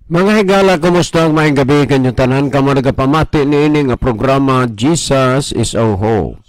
Mga higala, kumusta ang maayong gabi kanyong tanan kamo nagapamati niini nga programa, Jesus is Our Hope.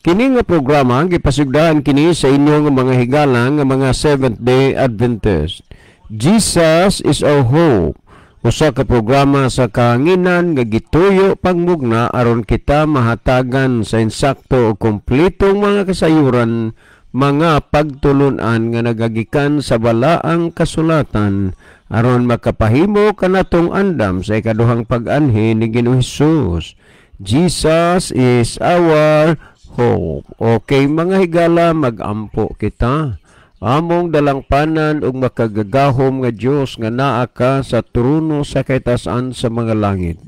Kini nga programa gipasugdahan kini sa inyong mga higala nga mga Seventh Day Adventist. Jesus is Our Hope. Usa ka programa sa kahanginan nga gituyo pagmugna aron kita mahatagan sa insakto o kompletong mga kasayuran, mga pagtulunan nga nagagikan sa balaang kasulatan aron makapahimo kanatong andam sa ikaduhang pag-anhi ni Ginoong Hesus. Jesus is our hope. Okay, mga higala, magampo kita. Among dalangpanan ug makagagahom nga Dios nga naa ka sa trono sa kataas-an sa mga langit.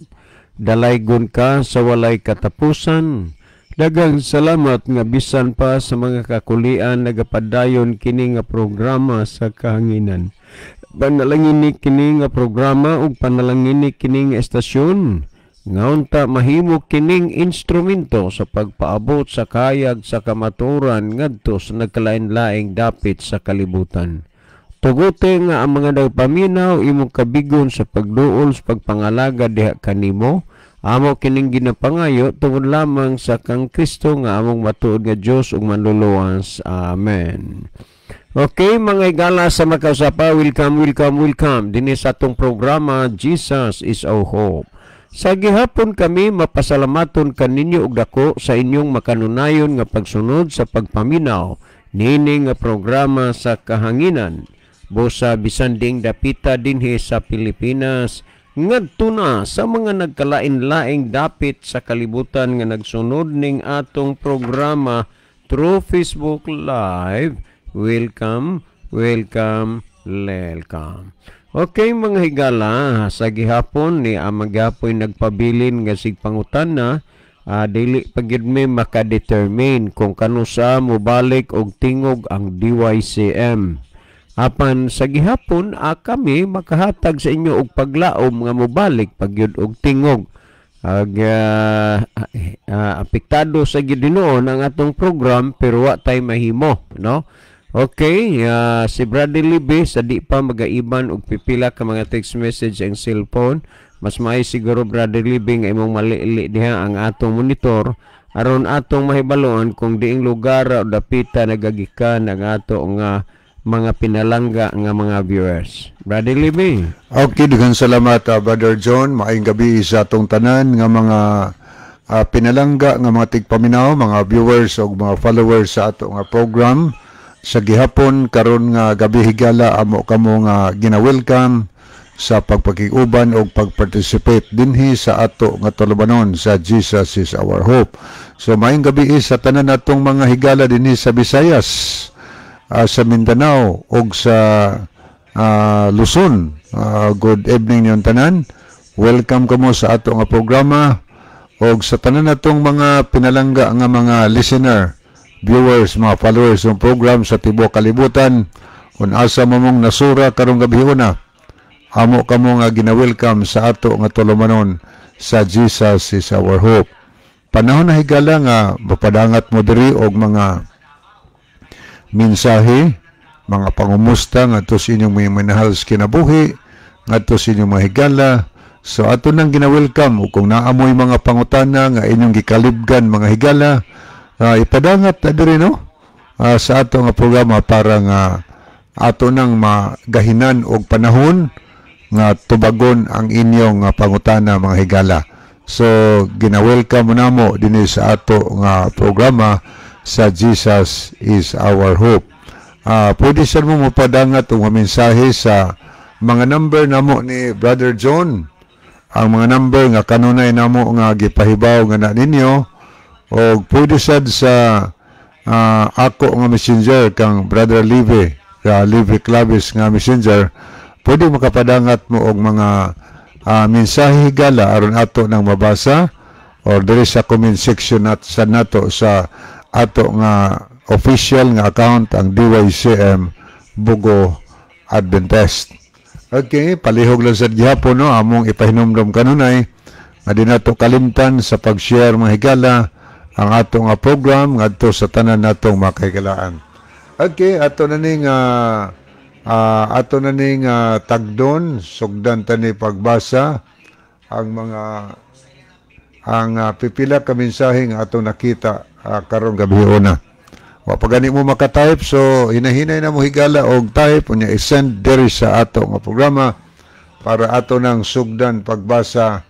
Dalaygon ka sa walay katapusan. Daghang salamat nga bisan pa sa mga kakulian, nagapadayon kini nga programa sa kahanginan. Panalangini kini nga programa ug panalangini kini nga estasyon nga unta mahimo kining instrumento sa pagpaabot sa kahayag sa kamatuoran ngadto sa nagkalain-laing dapit sa kalibutan. Tuguti nga ang mga nagpaminaw imong kabigon sa pagduol sa pagpangalaga diha kanimo. Amo kining ginapangayo tungod lamang sa kang Kristo nga among matuod nga Dios ug manluluwas. Amen. Okay, mga higala sa makausapa, welcome, welcome, welcome dinhi sa atong programa, Jesus is Our Hope. Sa gihapon kami mapasalamaton kaninyo og dako sa inyong makanunayon nga pagsunod sa pagpaminaw niini nga programa sa kahanginan. Busa bisan diing dapita dinhi sa Pilipinas ngadto na sa mga nagkalain-laing dapit sa kalibutan nga nagsunod ning atong programa through Facebook Live. Welcome, welcome, welcome. Okay, mga higala, sa gihapon ni ang maghapoy nagpabilin nga sig pangutana, dili pa gyud mi makadetermine kung kanusa mobalik og tingog ang DYCM. Apan sa gihapon, kami makahatag sa inyo og paglaom nga mobalik pa gyud og tingog. Ag apektado sa gyud noon ang atong program, pero wa tay mahimo, no? Okay, si Brother Libby sa di pa magaiban og pipila ka mga text message ang cellphone. Mas maayo siguro, Brother Libby, nga imong malili diha ang atong monitor aron atong mahibaluan kung diing lugar o dapita nagagikan ang ato nga mga pinalangga nga mga viewers. Brother Libby. Okay, daghang salamat, Brother John. Maayong gabi sa atong tanan nga mga pinalangga nga mga tigpaminaw, mga viewers ug mga followers sa ato nga program. Sa gihapon karon nga gabi, higala, amo kamo nga gina-welcome sa pagpakig-uban og pag-participate dinhi sa ato nga tulubanon sa Jesus is Our Hope. So maayong gabi sa tanan natong mga higala dinhi sa Visayas, sa Mindanao ug sa Luzon. Good evening ninyong tanan. Welcome kamo sa ato nga programa og sa tanan natong mga pinalangga nga mga listener, viewers, mga followers ng program sa tibuok kalibutan. Kung asa mo mong nasura karong gabi una, amo kamo nga gina-welcome sa ato nga tulumanon sa Jesus is Our Hope. Panahon na, higala, nga mapadangat mo diri og mga mensahe, mga pangumusta ngadto sa inyong mga minahal sa kinabuhi, ngadto sa inyong mga higala. So ato nang gina-welcome ug kung naamoy mga pangutana nga inyong gikalibgan, mga higala, ipadangat na diri, no, sa ato nga programa para nga ato nang magahinan og panahon nga tubagon ang inyong pangutana, mga higala. So gina-welcome mo namo dinhi sa ato nga programa sa Jesus is Our Hope. Pwede sad mo mopadangat og mga mensahe sa mga number namo ni Brother John. Ang mga number nga kanunay namo nga gipahibaw nga na ninyo o pwede sad sa ako nga messenger kang Brother Live, Live Clavis nga messenger, pwede makapadangat mo og mga mensahe, higala, aron ato nang mabasa or diri sa comment section at sa nato sa ato nga official nga account, ang DYCM Bogo Adventist. Okay, palihog lang sa gihapon, no, among ipahinumdom kanunay nga di nato kalimtan sa pag-share, mga higala, ang ato nga program ngadto sa tanan natong makahigalaan. Okay, ato na ning Ato na ning tagdon, sugdan ta ni pagbasa ang mga ang pipila ka mensahe nga atong nakita karong gabi una. Wa pa gani mo maka-type, so hinahinay na mo, higala, og type unya i-send diri sa ato nga programa para ato nang sugdan pagbasa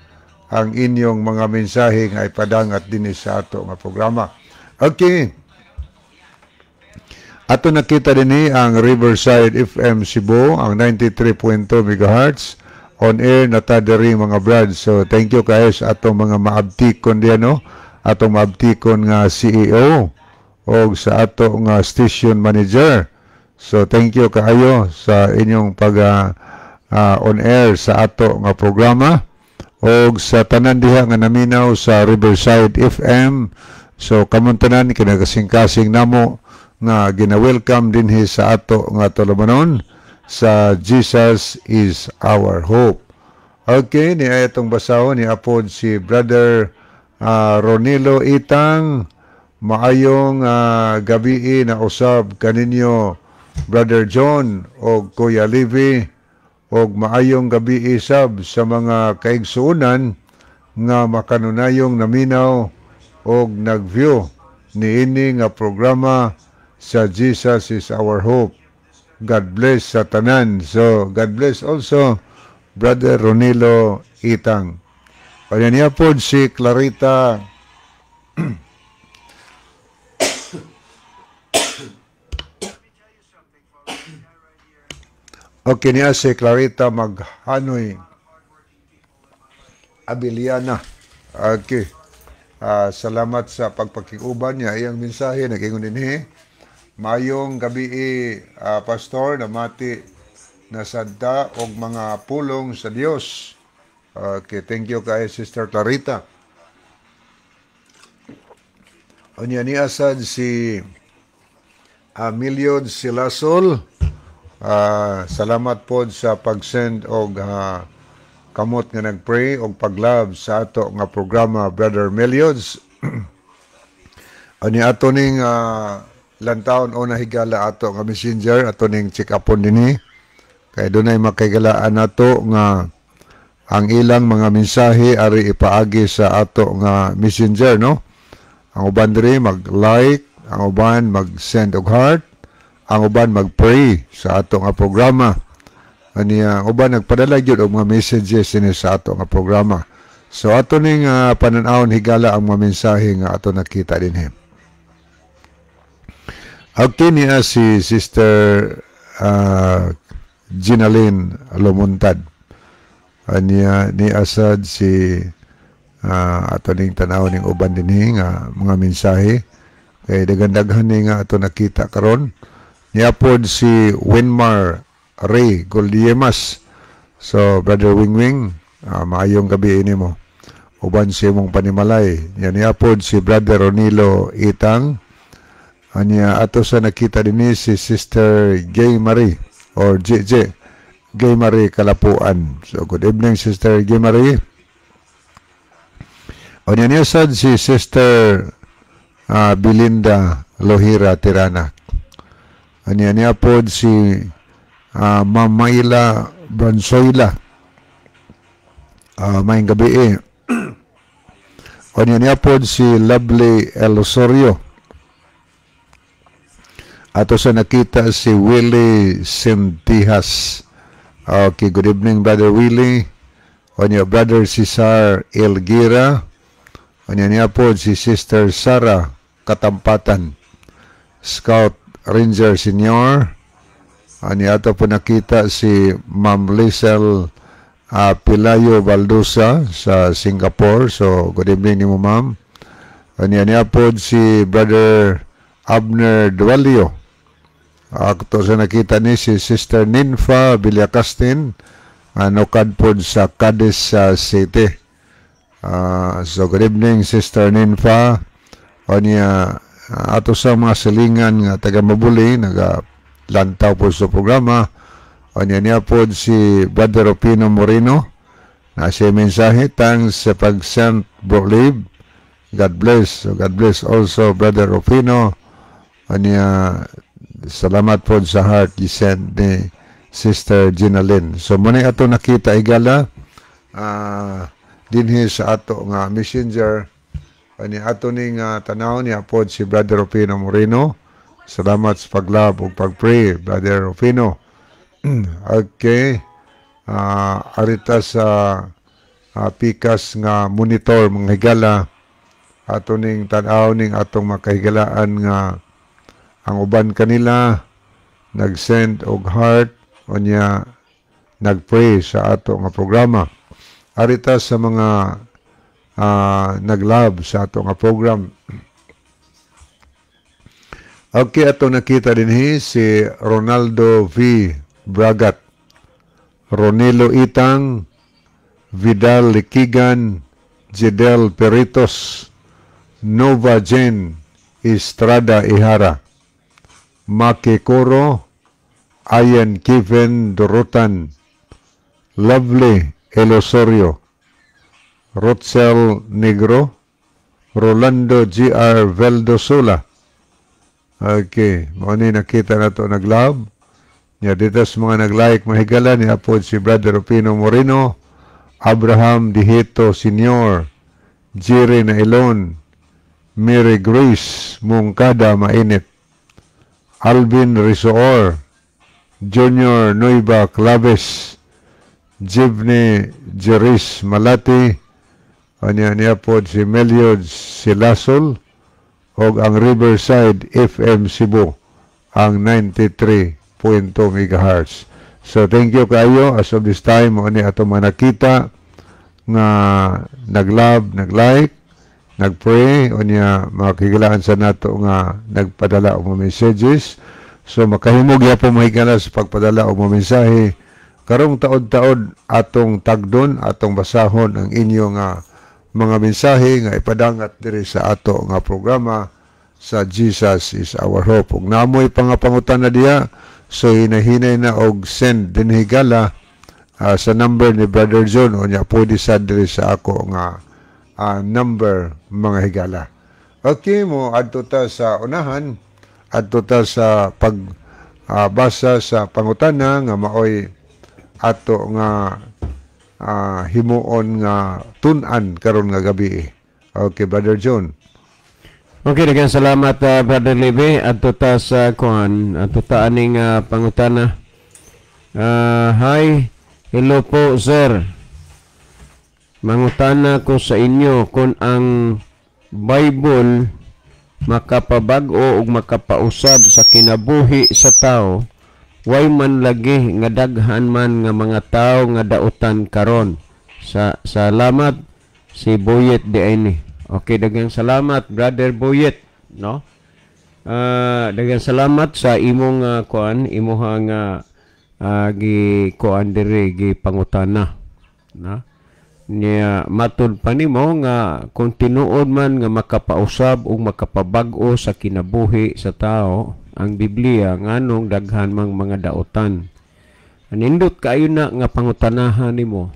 ang inyong mga mensahe nga ipadangat dinhi sa ato nga programa. Okay. Ato nakita dinhi ang Riverside FM Cebu, ang 93.2 MHz on air na ta diri, mga brad. So thank you kayo sa atong mga maabtikon diyan, no. Atong maabtikon nga CEO o sa ato nga station manager. So thank you kaayo sa inyong pag on air sa ato nga programa og sa tanan diha nga naminaw sa Riverside FM. So kamong tanan, kinakasing-kasing namo nga gina-welcome dinhi sa ato nga tulumanon sa Jesus is Our Hope. Okay, ni ay itong basahon ni apod si Brother Ronilo Itang. Maayong gabi na usab kaninyo, Brother John o Kuya Levi, og maayong gabi isab sa mga kaigsuonan nga makanunayong naminaw og nag-view niini nga programa sa Jesus is Our Hope. God bless sa tanan. So, God bless also, Brother Ronilo Itang. Kanya niya po si Clarita. Okay niya si Clarita Maghanoy Abiliana. Okay. Salamat sa pagpakiuban niya. Iyang mensahe, nag-ingon dinhi. Mayong gabi, Pastor, namati na sadta og mga pulong sa Dios. Okay, thank you kay Sister Clarita. Unya niya sad si Emilio Silasol. Salamat po sa pag-send og kamot nga nag-pray og pag-love sa ato nga programa, Brother Meliods. Ani ato ning lantawon o nahigala ato nga messenger, ato ning check upon dinhi kay dunay makaigalaan nato nga ang ilang mga mensahe ari ipaagi sa ato nga messenger, no. Ang uban diri mag-like, ang uban mag-send og heart, ang uban mag-pray sa ato nga programa. Aniya ang uban nagpadala gyud og mga messages dinhi sa ato nga programa. So ato ning panan-awon, higala, ang mga mensahe nga ato nakita dinhi. Okay niya si Sister Ginaline Lumuntad. Aniya ni asad si ato ning tan-aw ning uban dinhi nga mga mensahe kay daghan-daghan ni nga ato nakita karon. Niya pod si Winmar Ray Goldiemas. So Brother Wingwing, maayong gabi ini mo uban sa imong panimalay. Niya niya pod si Brother Ronilo Itang. Anya ato sa nakita dinhi si Sister Gay Marie or JJ Gay Marie Kalapuan. So good evening, Sister Gay Marie. Unya niya sad si Sister Belinda Lohira Tirana. Anya niya pod si Ma'am Mayla Bransoila. Maayong gabi eh. Unya niya pod si Lovely El Osorio. Ato sa nakita si Willie Sintihas. Okay, good evening, Brother Willie. Onya Brother Cesar Elgira. Onya niya po si Sister Sara Katampatan, Scout Ranger Senior. Anya ato po nakita si Ma'am Liesel Pilayo Baldusa sa Singapore. So, good evening nimo, ma'am. Anya niya po si Brother Abner Dualio. Ato sa nakita ni si Sister Ninfa Villacastin, nukad po sa Cadiz City. So good evening, Sister Ninfa. Onya ato sa mga silingan nga taga Mabuli nagalantaw po sa programa. Onya niya po si Brother Opino Moreno na siya mensahe, thanks sa pag-send, Bro Liv. God bless. So God bless also, Brother Opino. Onya salamat po sa heart you send ni Sister Gina Lynn. So mao ato nakita, higala, dinhi sa ato nga Messenger ani ato ning tanaw niya pod si Brother Rufino Moreno. Salamat sa pag-love ug pag-pray, Brother Rufino. Okay. Arita sa pikas nga monitor, mga higala, ato ning tan-aw ning atong makahigalaan nga ang uban kanila nag-send og heart unya nag-pray sa ato nga programa. Arita sa mga nag-love sa ato nga program. Okay, ato nakita dinhi si Ronaldo V. Bragat, Ronelo Itang, Vidal Likigan, Jedel Peritos, Nova Jen Estrada Ihara, Maki Coro, Ayan Kevin Dorotan, Lovely Elosorio, Rotzel Negro, Rolando G.R. Veldosola. Okay, mao ni nakita na to nag-love. Nya dito sa mga nag-like, mahigala, ni apod si Brother Rufino Moreno, Abraham Dihito Senior, Jerry Nailon, Mary Grace Mungkada Mainit, Alvin Risoor, Junior Nueva Claves, Jibne Jeris Malati, anya niya pod si Meliod Silasol, og ang Riverside FM Cebu, ang 93.2 MHz. So thank you kayo. As of this time, mo ni ato manakita nga nag-love, nag-like, nag-pray, unya makigilaan sa nato nga nagpadala og mga messages. So makahimog po, mahigala, sa pagpadala og mga mensahe. Karong taod-taod atong tagdon, atong basahon ang inyo nga mga mensahe nga ipadangat diri sa ato nga programa sa Jesus is Our Hope. Ug namoy pangapangutana diya, so hinahinay na og send dinhi, higala, sa number ni Brother John o nya pwede sa diri sa ako nga number, mga higala. Okay, mo adto ta sa unahan, adto ta sa pag basa sa pangutana nga maoy ato nga himuon nga tun-an karon nga gabi. Okay, Brother John. Okay, daghang salamat, Brother Lebe. Adto ta sa kuan, adto ta aning pangutana. Hi, hello po, sir. Mangutana ko sa inyo kung ang Bible makapabag-o ug makapausab sa kinabuhi sa tao, way man lagi nga daghan man nga mga tao nga dautan karon? Sa salamat, si Boyet di ini. Okay, daghang salamat, Brother Boyet, no? Daghang salamat sa imong kuan, imuhang gi kuan diri, gi pangutana, no? Niya matud pa nimo nga kung tinuod man nga makapausab ug makapabag-o sa kinabuhi sa tao ang Biblia, nganong daghan mang mga dautan? Anindot kaayo na nga pangutanahan nimo.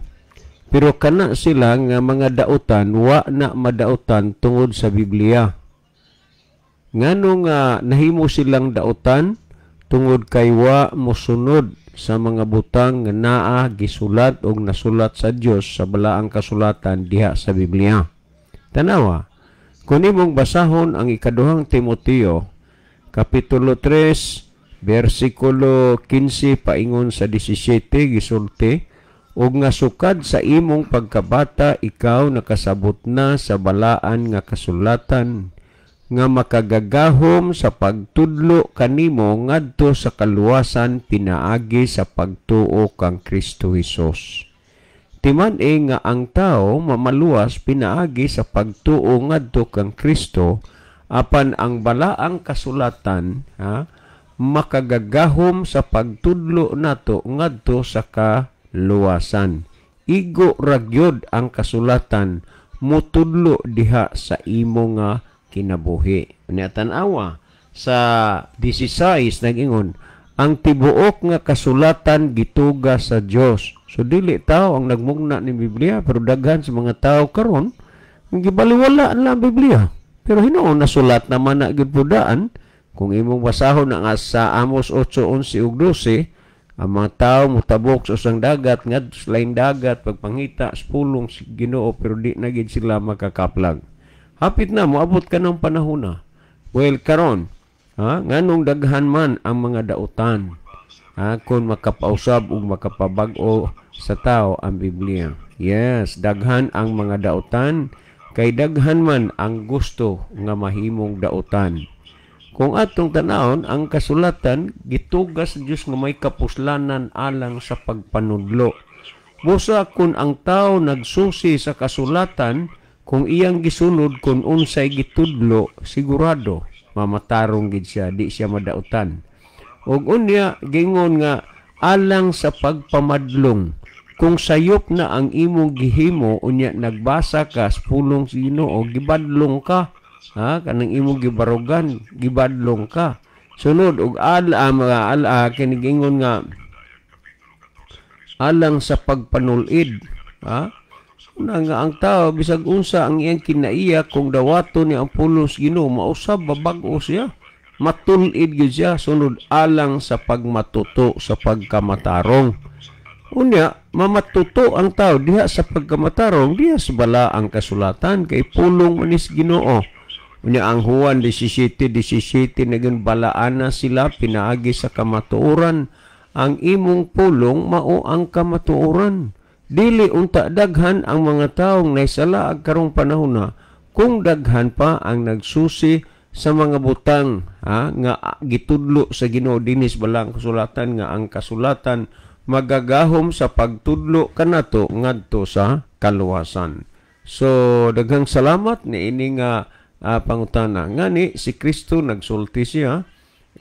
Pero kana sila nga mga dautan, wa na madautan tungod sa Biblia. Ngano nga nahimo silang dautan? Tungod kay wa mosunod sa mga butang nga naa gisulat og nasulat sa Dios sa balaang kasulatan diha sa Biblia. Tanawa, kung imong basahon ang ikaduhang Timoteo, Kapitulo 3, versikulo 15 paingon sa 17, gisulti, "Ug nga sukad sa imong pagkabata ikaw nakasabot na sa balaan nga kasulatan nga makagagahom sa pagtudlo kanimo ngadto sa kaluwasan pinaagi sa pagtuo kang Kristo Hesus." Timan-i nga ang tao mamaluwas pinaagi sa pagtuo ngadto kang Kristo, apan ang balaang kasulatan, ha, makagagahom sa pagtudlo nato ngadto sa kaluwasan. Igo ragyod ang kasulatan mutudlo diha sa imo nga kinabuhi. Unya tan-awa sa 16, nag-ingon, "Ang tibuok nga kasulatan gituga sa Dios." So dili tao ang nagmugna ni Biblia, pero daghan sa mga tao karon gibaliwala lang ang Biblia. Pero hinuon nasulat naman na gyud pudaan. Kung imong basahon ang sa Amos 8:11 ug 12, Ang mga tao motabok sa usang dagat ngadto sa laing dagat pagpangita sa pulong sa Ginoo, pero di na gid sila makakaplag. Hapit na moabot ka ng panahon na. Well, karon, ha, nganong daghan man ang mga dautan? Ha, kung makapausab ug makapabag-o sa tao ang Biblia. Yes, daghan ang mga dautan kay daghan man ang gusto nga mahimong dautan. Kung atong tanawon ang kasulatan, gitugas sa Dios nga may kapuslanan alang sa pagpanudlo. Busa kung ang tao nagsusi sa kasulatan, kung iyang gisunod kung unsay gitudlo, sigurado mamatarong gid siya, di siya madautan. Ug unya gingon nga alang sa pagpamadlong. Kung sayop na ang imong gihimo, unya nagbasa ka sa pulong sa Ginoo, gibadlong ka. Ha, kanang imong gibarugan, gibadlong ka. Sunod og ala mga ala kini gingon nga alang sa pagpanulid. Ha? Una nga ang tao bisag unsa ang iyang kinaiya, kung dawaton niya ang pulong sa Ginoo, mausab babag-o siya. Matul-id gyud siya. Sunod, alang sa pagmatuto sa pagkamatarong. Unya, mamatuto ang tao diha sa pagkamatarong, diha sa bala ang kasulatan kay pulong manis Ginoo. Unya ang Juan 17:17 naging balaana sila pinaagi sa kamatuoran. Ang imong pulong mao ang kamatuoran. Dili unta daghan ang mga taong naisalaag karong panahon na kung daghan pa ang nagsusi sa mga butang, ha, nga gitudlo sa Ginoo dinis balang kasulatan, nga ang kasulatan magagahom sa pagtudlo kanato ngadto sa kaluwasan. So daghang salamat niini nga pangutana. Ngani si Kristo nagsulti siya,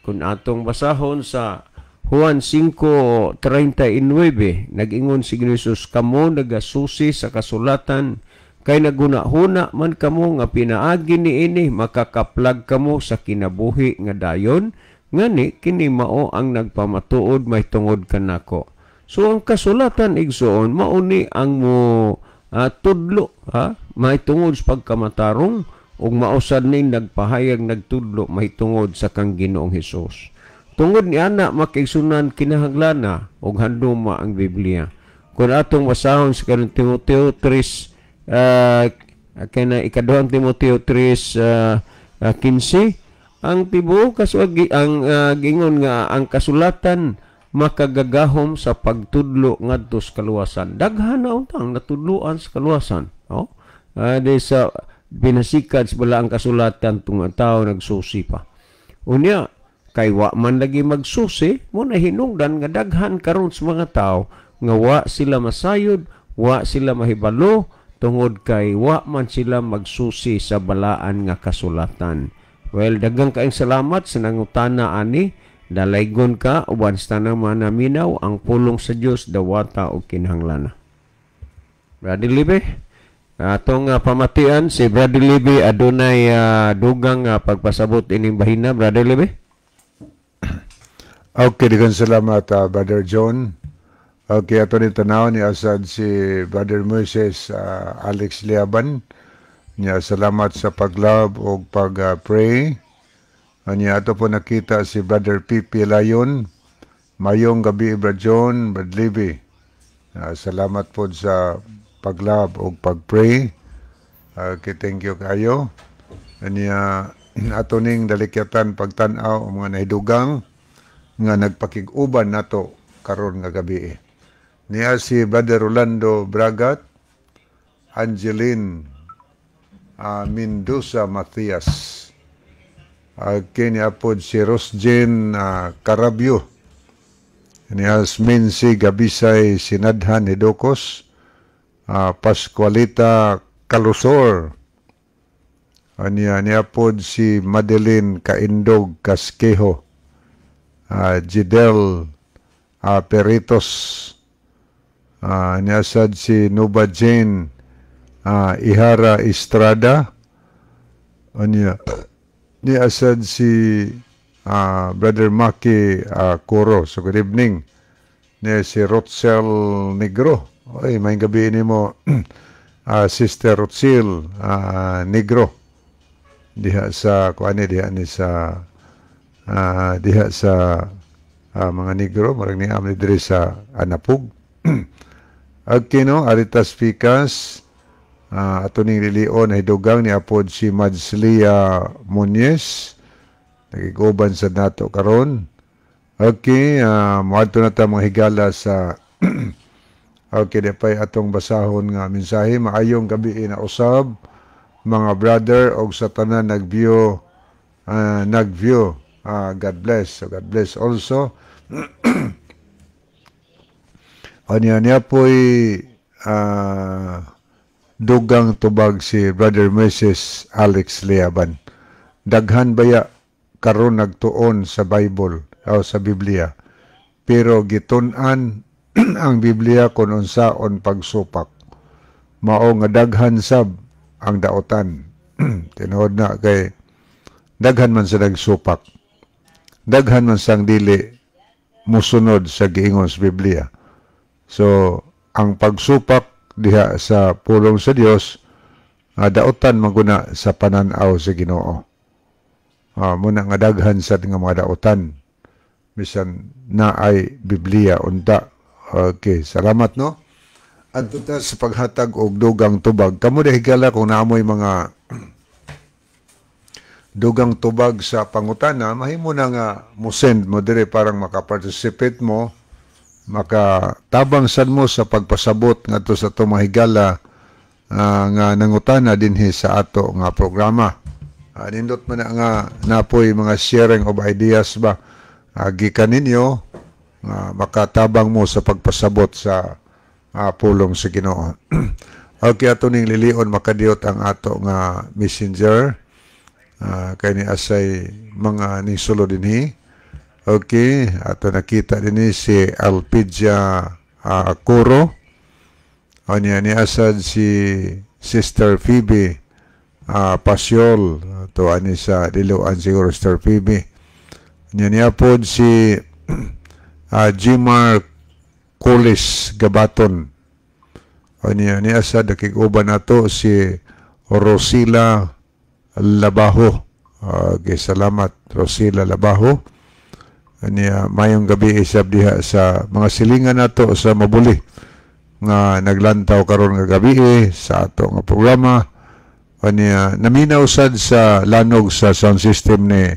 kung atong basahon sa Juan 5:39, nag-ingon si Jesus, "Kamo nagasusi sa kasulatan kay naguna-huna man kamo nga pinaagi niini makakaplag kamo sa kinabuhi nga dayon, ngani kini mao ang nagpamatuod mahitungod kanako." So ang kasulatan, igsoon, mao ni ang mo tudlo, ha, mahitungod sa pagkamatarong, ug mao sad ning nagpahayag, nagtudlo mahitungod sa kang Ginoong Hesus. Tungod ni ana, makaigsunan, kinahanglan og handuma ang Biblia. Kung atong basahon sa kanang Timoteo 3, kay ikaduhang Timoteo 3 15, ang tibuok kasuag ang gingon nga ang kasulatan makagagahom sa pagtudlo ngadto sa kaluwasan. Daghan na untang natudloan sa kaluwasan. Oh? Di sa binasikat sa bala ang kasulatan tung ang tao nagsusi pa. Unya, kay wa man lagi magsusi, mo na hinungdan nga daghan karon sa mga tao nga wa sila masayod, wa sila mahibalo, tungod kay wa man sila magsusi sa balaan nga kasulatan. Well, daghang kaayong salamat sa nangutana ani. Dalaygon ka uban sa tanang mga naminaw, ang pulong sa Dios dawata og kinahanglan. Brother Libe, atong pamatian si Brother Libe, adunay dugang pagpasabot ining bahina, Brother Libe. Okay, daghang salamat, Brother John. Okay, ato ni tanaw ni asad si Brother Moises Alex Liaban. Nya salamat sa pag-love o pag-pray. Anya ato po nakita si Brother Pipi Layon. Mayong gabi, Brother John, Brother Libby. Salamat po sa pag-love o pag-pray. Okay, thank you kayo. Anya ato ning dalikyatan pagtan-aw ang mga nahidugang nga nagpakig-uban nato karon nga gabi. Niya si Brother Rolando Bragat, Angeline Mendoza Matias. Okay, niya po si Rosjen Carabio. Niya Mincy Gabisay Sinadhan Hidocos, Pascualita Calusor. Niya niya po si Madeline Kaindog Casquejo. Gidel Peritos. Niya sad si Nova Jane Ihara Estrada. Niya niya sad si Brother Maki Coro. So good evening. Niya si Rotzel Negro. Oy, may gabi nimo, Sister Rotzel Negro. Diha sa kuani diha ni sa diha sa Mga Negro, murag ni ni diri sa Anapug. Okay, no, Aritas Picas, ato ning lilion ay dugang ni apod si Madslia Muñez. Nagiguban sa nato karon. Okay, moadto na ta, mga higala, sa. Okay, di pa'y atong basahon nga mensahe. Maayong gabi na usab, mga brother og sa tanan nag-view. God bless. So God bless also. Anya niya po'y dugang tubag si Brother Mrs. Alex Leaban. Daghan baya karon nagtuon sa Bible o sa Biblia? Pero gitun-an ang Biblia kon unsaon pagsupak. Mao nga daghan sab ang daotan. Tinuod na kay daghan man sa nagsupak. Daghan man sang dili musunod sa giingon sa Biblia. So, ang pagsupak diha sa pulong sa Dios, daotan man guna sa pananaw sa Ginoo. Muna nga daghan sad nga mga daotan bisan na ay Biblia unta. Okay, salamat, no. Adto ta sa paghatag og dugang tubag. Kamo higala, kung naamoy mga dugang tubag sa pangutana, mahimo na nga mo send mo dire parang makaparticipate mo, makatabang sad mo sa pagpasabot ngadto sa atong mga higala nga nangutana dinhi sa ato nga programa. Nindot man na nga napoy mga sharing of ideas ba gikan ninyo nga makatabang mo sa pagpasabot sa pulong sa Ginoo. Okay, ato ning lilion makadiyot ang ato nga messenger kay ni asay mga ning sulo dinhi. Okay, ato nakita dinhi si Alpidia Coro. Anya ni asad si Sister Phoebe Pasiol to ani sa Liloan siguro, Sister Phoebe. Anya niya pod si Jimar Colis Gabaton. Anya ni asad nakig-uban nato si Rosila Labajo. Okay, salamat, Rosila Labajo. Anya mayong gabi isab diha sa mga silingan nato sa Mabuli nga naglantaw karon nga gabi sa ato nga programa. Anya naminaw sad sa lanog sa sound system ni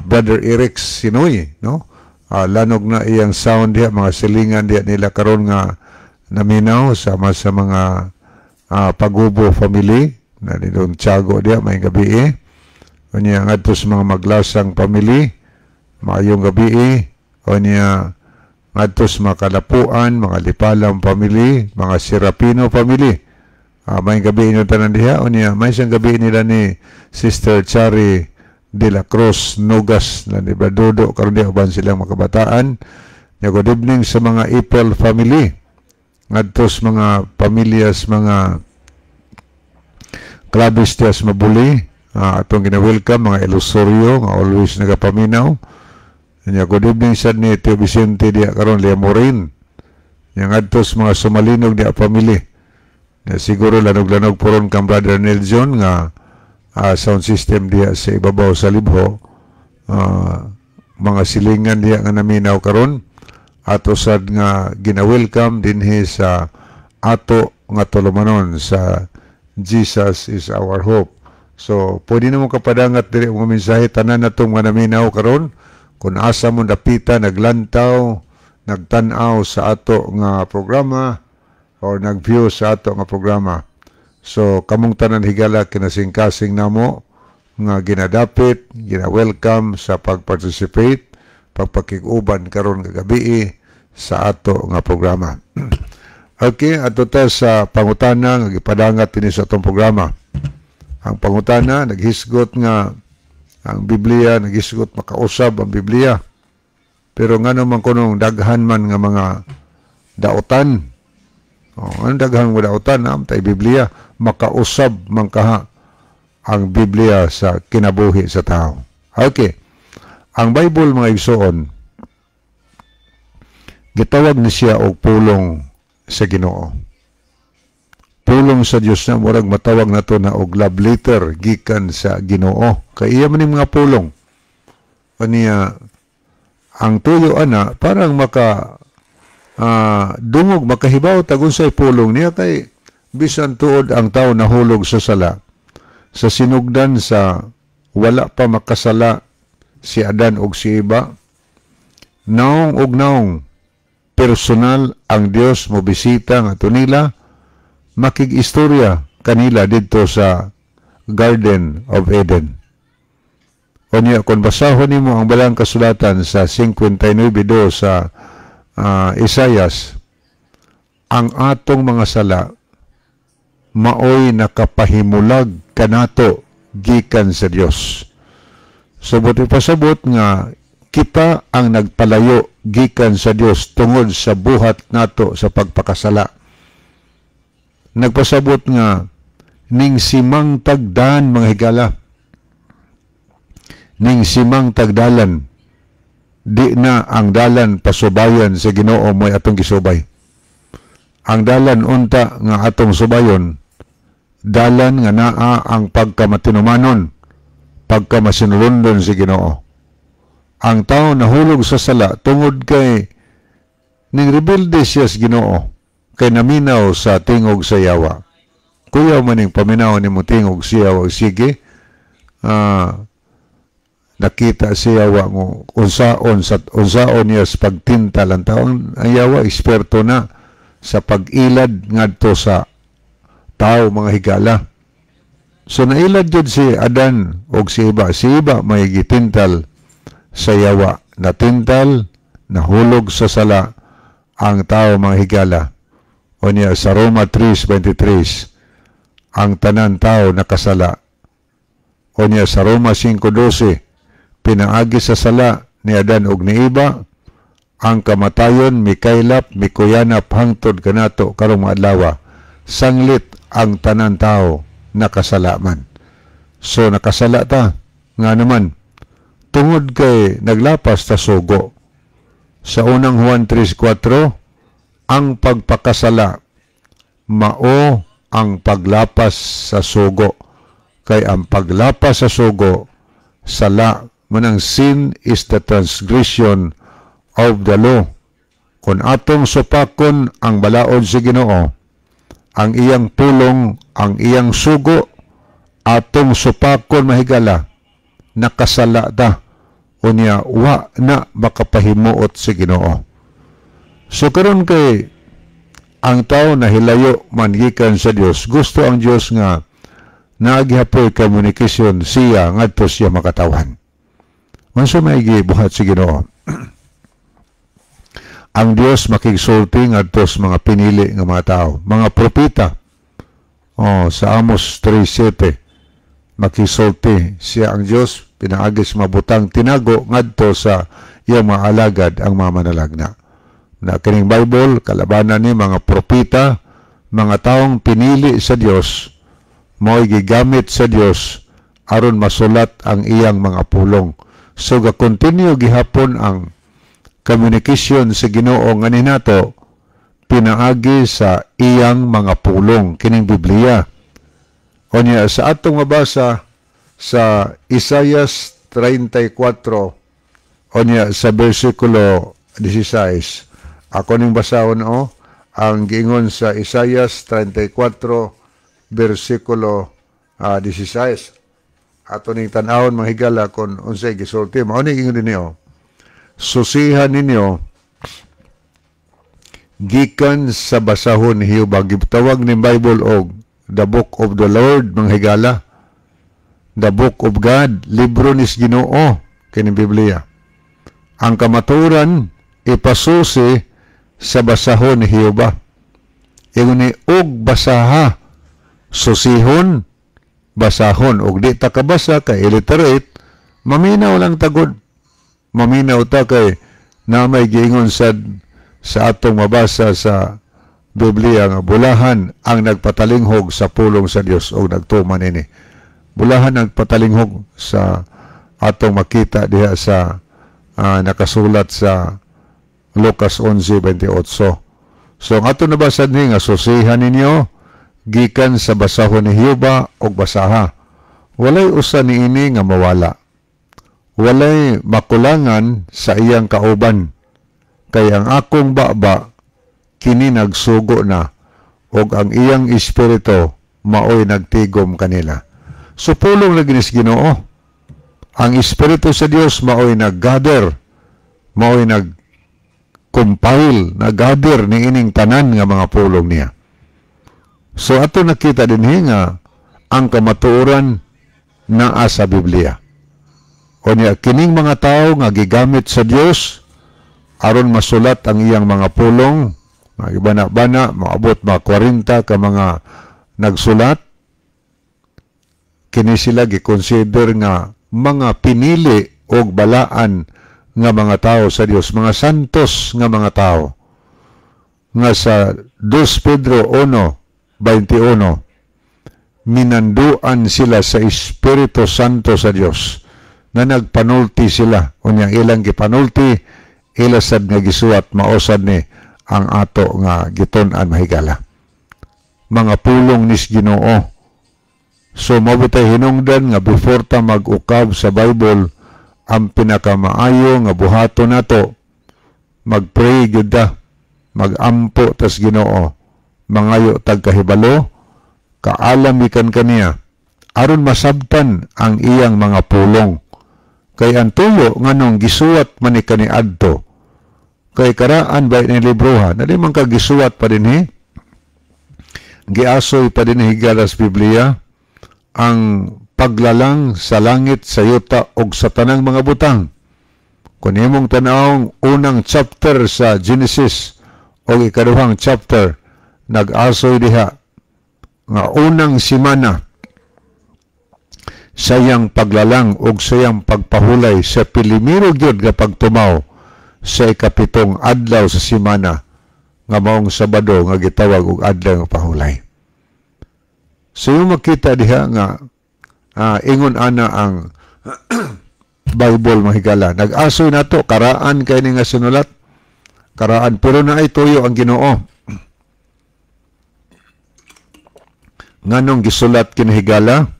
Brother Eric Sinoy, no? Lanog na iyang sound diha, mga silingan diha nila karon nga naminaw sama sa mga Pagubo family na nidong Tiago diha, may gabi eh. Unya ngadto sa mga Maglasang family, maayong gabi eh. Unya ngadto sa mga Kalapuan, mga Lipalam family, mga Serapino family. May gabi inyo tanan diha. Unya may isang gabi nila ni Sister Chari de la Cruz Nogas na ni Bradodo karon diha uban silang mga kabataan. Nya good evening sa mga Ipel family. Ngadto sa mga pamilyas mga Clavis Diaz Mabuli, atong gina-welcome mga Ilusorio nga always nagapaminaw. Nya good evening sad ni Tio Vicente diha karon Liamorin. Nya ngadto sa mga Sumalinog diha family. Nya siguro lanog-lanog puron kang Brother Nelson nga sound system diha sa ibabaw sa libho. Mga silingan diha nga naminaw karon ato sad nga gina-welcome dinhi sa ato nga tulumanon sa Jesus Is Our Hope. So, pwede na mo kapadangat diri mga mensahe tanan na itong mga naminaw karon kung asa mo dapita naglantaw, nagtan-aw sa ato nga programa or nag-view sa ato nga programa. So, kamong tanan higala, kinasingkasing namo nga ginadapit, gina-welcome sa pag-participate, pagpakig-uban karon kagabi sa ato nga programa. Okay, ato ta sa pangutana nga gipadangat dinhi sa atong programa. Ang pangutana naghisgot nga ang Biblia, naghisgot makausab ang Biblia. Pero ngano man kunong daghan man nga mga daotan? Oh, ano daghan nga daotan na tay Biblia, makausab man kaha ang Biblia sa kinabuhi sa tao? Okay. Ang Bible, mga igsoon, gitawag ni siya og pulong sa Ginoo. Pulong sa Dios na murag matawag nato na og love letter gikan sa Ginoo. Kay iya man ning mga pulong. Aniya Ang tuyo ana parang maka dungog, makahibaw tag unsay pulong niya, kay bisan tuod ang tao nahulog sa sala sa sinugdan sa wala pa makasala si Adan og si Eva, naong og naong personal ang Dios mo bisita nga nila, makig-istorya kanila didto sa Garden of Eden. Unya kung basahon nimo ang balang kasulatan sa 59:2 sa Isayas, ang atong mga sala maoy nakapahimulag kanato gikan sa Dios. So buot ipasabot nga kita ang nagpalayo gikan sa Dios tungod sa buhat nato sa pagpakasala. Nagpasabot nga ning simang tagdan, mga higala. Ning simang tagdalan, di na ang dalan pasubayan sa Ginoo mo'y atong gisubay. Ang dalan unta nga atong subayon, dalan nga naa ang pagkamatinumanon, pagkamasinulondon sa Ginoo. Ang tao nahulog sa sala tungod kay ning rebelde siya sa Ginoo, kay naminaw sa tingog sa yawa. Kuyaw maning paminaw nimo tingog siya, sige, nakita siya wa mo unsaon sa unsaon niya sa pagtintal ang tao. Ang yawa eksperto na sa pag-ilad ngadto sa tao, mga higala. So nailad jud si Adan og si Eva. Si Eva may gitintal sa yawa, natintal, nahulog sa sala ang tao, mga higala. Unya sa Roma 3:23, ang tanan tao nakasala. Unya sa Roma 5:12, pinaagi sa sala ni Adan ug ni Eva, ang kamatayon mikaylap, mikuyanap hangtod kanato karong mga adlaw, sanglit ang tanan tao nakasala man. So nakasala ta nga naman tungod kay naglapas ta sugo. Sa unang Juan 3:4, ang pagpakasala mao ang paglapas sa sugo, kay ang paglapas sa sugo sala. Manang sin is the transgression of the law. Kung atong supakon ang balaod sa Ginoo, ang iyang pulong, ang iyang sugo, atong supakon, mahigala, nakasala ta. Unya wa na makapahimuot sa Ginoo. So karon kay ang tao nahilayo man gikan sa Dios, gusto ang Dios nga nagihapoy communication siya ngadto siya makatawan. Unsa may gibuhat sa Ginoo? Ang Dios makigsulti ngadto sa mga pinili nga mga tao, mga propeta. Oh, sa Amos 3:7, makisulti siya ang Dios pinaagi sa mabutang tinago ngadto sa iyang mga alagad, ang mga manalagna. Na kining Bible kalabanan ni mga propeta, mga taong pinili sa Dios, mao'y gigamit sa Dios aron masulat ang iyang mga pulong. So ga continue gihapon ang communication sa Ginoo ngani nato pinaagi sa iyang mga pulong, kining Biblia. Unya sa atong mabasa sa Isayas 34, unya sa bersikulo 16. Ako ning basahon o ang giingon sa Isayas 34 bersikulo 16. Ato ning tan-awon, mga higala, kung unsay gisulti. Mao ni ingon ninyo: "Susihan ninyo gikan sa basahon ni Jehova." Gitawag ni Bible og the book of the Lord, mga higala. The book of God, libro ni Ginoo kini Biblia. Ang kamaturan ipasusi sa basahon ni Jehova. Ingon ni og basaha, susihon, basahon. Og di ta kabasa kay illiterate, maminaw lang tagod. Maminaw ta kay na may giingon sad sa atong mabasa sa Biblia nga bulahan ang nagpatalinghog sa pulong sa Dios o nagtuman ini. Bulahan ang nagpatalinghog sa atong makita diha sa nakasulat sa Lucas 11:28. So ang ato nabasa ni nga susihan ninyo gikan sa basahon ni Jehova og basaha. Walay usa niini nga mawala. Walay makulangan sa iyang kauban, kay ang akong baba kini nagsugo na, og ang iyang espiritu maoy nagtigom kanila. So pulong lagi ni Ginoo. Ang espiritu sa Dios maoy naggather, maoy nag-compile, nag-gather ni ining tanan nga mga pulong niya. So ato nakita dinhi nga ang kamatuoran naa sa Biblia. O niya, kining mga tao nga gigamit sa Dios aron masulat ang iyang mga pulong, mga bana-bana, maabot mga 40 ka mga nagsulat, kini sila gikonsider nga mga pinili og balaan nga mga tao sa Dios, mga santos nga mga tao. Nga sa 2 Pedro 1:21, minanduan sila sa Espiritu Santo sa Dios na nagpanulti sila. Unyang ilang gipanulti, ila sad nga gisuwat, maosad ni ang ato nga gitun-an, mahigala. Mga pulong nis Ginoo. So mabutay hinungdan nga before ta mag-ukab sa Bible, ang pinakamaayo nga buhaton nato, mag-pray gyud ta, mag-ampo tas Ginoo, mangayo tag kahibalo, kaalam gikan kaniya, aron masabtan ang iyang mga pulong. Kay ang tuyo nganong gisuwat man ni kaniadto, kay karaan ba ni libroha, nali man ka gisuwat pa dinhi, giasoy pa dinhi, higala, sa Biblia, ang paglalang sa langit, sa yuta ug sa tanang mga butang. Kung imong tanawong unang chapter sa Genesis o ikaduhang chapter, nag-asoy diha nga unang simana sa iyang paglalang ug sa iyang pagpahulay sa pilimiro gyud nga pagtumaw sa ikapitong adlaw sa simana nga maong Sabado nga gitawag og adlaw nga pahulay. So yung makita diha nga ingon ana ang Bible, mahigala. Nag-asoy nato karaan kay ni nga sinulat. Karaan pero naay tuyo ang Ginoo. Nganong gisulat kini, higala?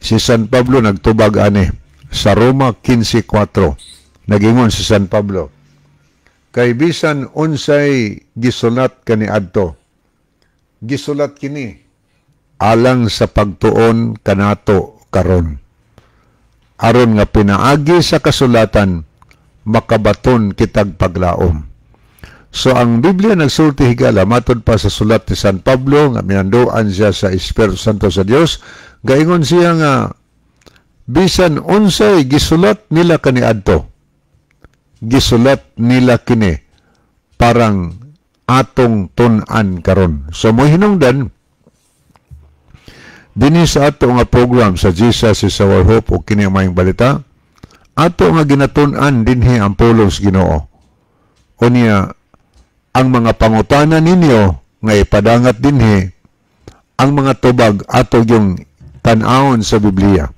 Si San Pablo nagtubag ani sa Roma 15:4. Nagingon si San Pablo, kay bisan unsay gisulat kaniadto, gisulat kini alang sa pagtuon kanato karon, aron nga pinaagi sa kasulatan makabaton kitag paglaom. So ang Biblia nagsulti, higala, matod pa sa sulat ni San Pablo nga minanduan siya sa Espiritu Santo sa Dios, gaingon siya nga bisan unsay gisulat nila kaniadto, gisulat nila kini parang atong tun-an karon. So mo hinungdan dinhi sa ato nga program sa Jesus is Our Hope o kini ang maayong balita, ato nga ginatun-an dinhi ang pulong sa Ginoo. Unya ang mga pangutana ninyo nga ipadangat dinhi, ang mga tubag ato yung tan-awon sa Biblia.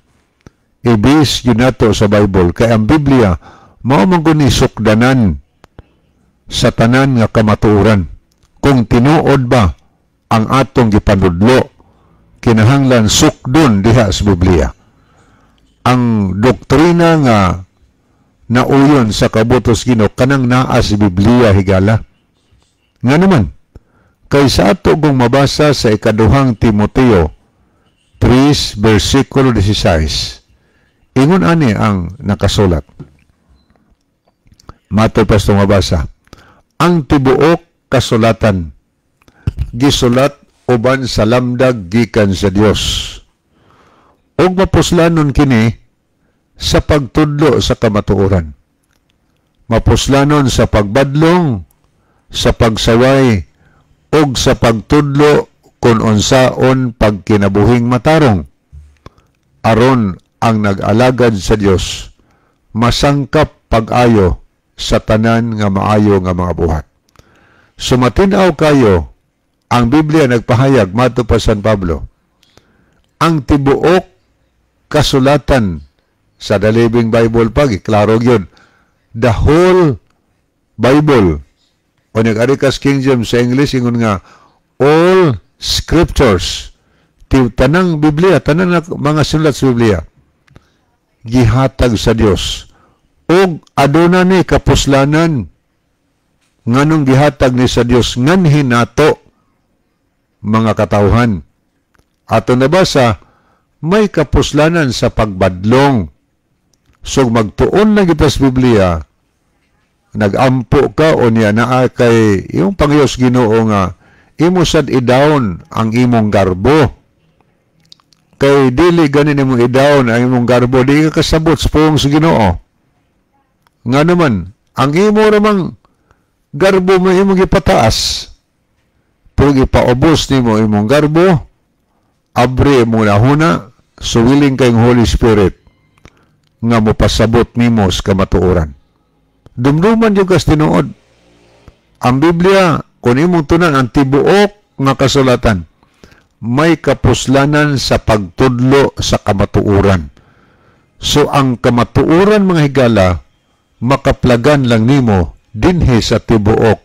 Ibis yun nato sa Bible kay ang Biblia mao man guni sukdanan sa tanan nga kamatuoran. Kung tinuod ba ang atong gipanudlo, kinahanglan sukdon diha sa Biblia. Ang doktrina nga nauyon sa kabutos Ginoo kanang naa sa Biblia, higala. Nga naman, kay sa ato kung mabasa sa ikaduhang Timoteo 3 versikulo 16, ingon ani ang nakasulat. Mato pa sa mabasa, ang tibuok kasulatan gisulat uban sa lamdag gikan sa Dios, ug mapuslanon kini sa pagtudlo sa kamatuoran, mapuslanon sa pagbadlong, sa pagsaway ug sa pagtudlo kung unsaon pagkinabuhing matarong, aron ang nag-alagad sa Dios masangkap pag-ayo sa tanan nga maayo nga mga buhat. Sumatin-aw kayo, ang Biblia nagpahayag mato pa San Pablo, ang tibuok kasulatan sa The Living Bible pag klaro yun, the whole Bible o nag-ari kas King James sa English ingon nga all scriptures, tanang Biblia, tanan na mga sulat sa Biblia gihatag sa Dios. Og aduna ni kapuslanan nganong gihatag ni sa Dios nganhi nato mga katawhan. Ato nabasa, may kapuslanan sa pagbadlong. So magtuon na kita sa Biblia, nagampo ka o niya naa kay iyong pangyos Ginoo nga imo sad i-down ang imong garbo. Kay dili ganin imong i-down ang imong garbo, di ka kasabot sa pulong sa Ginoo. Nga naman, ang imo ramang garbo mo imong ipataas. Pero ipaubos nimo imong garbo, abre imong nahuna, suwiling kay Holy Spirit nga mopasabot nimo sa kamatuoran. Dumduman yung kas tinuod. Ang Biblia, kung imong tunan ang tibuok nga kasulatan, may kapuslanan sa pagtudlo sa kamatuoran. So ang kamatuoran, mga higala, makaplagan lang nimo dinhi sa tibuok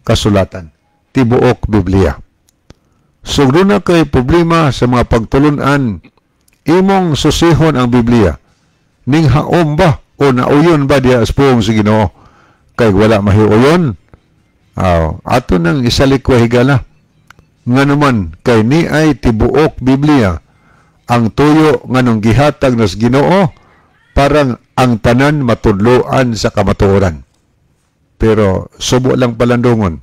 kasulatan, tibuok Biblia. So doon na kay problema sa mga pagtulunan, imong susihon ang Biblia. Ning haom ba o nauyon ba diha sa pulong sa Ginoo? Kay wala mahiuyon. Aw, ato nang isalikwa, higala. Nga naman, kay ni ay tibuok Biblia ang tuyo nganong gihatag nas Ginoo parang ang tanan matudloan sa kamatuoran. Pero subo lang palandungon.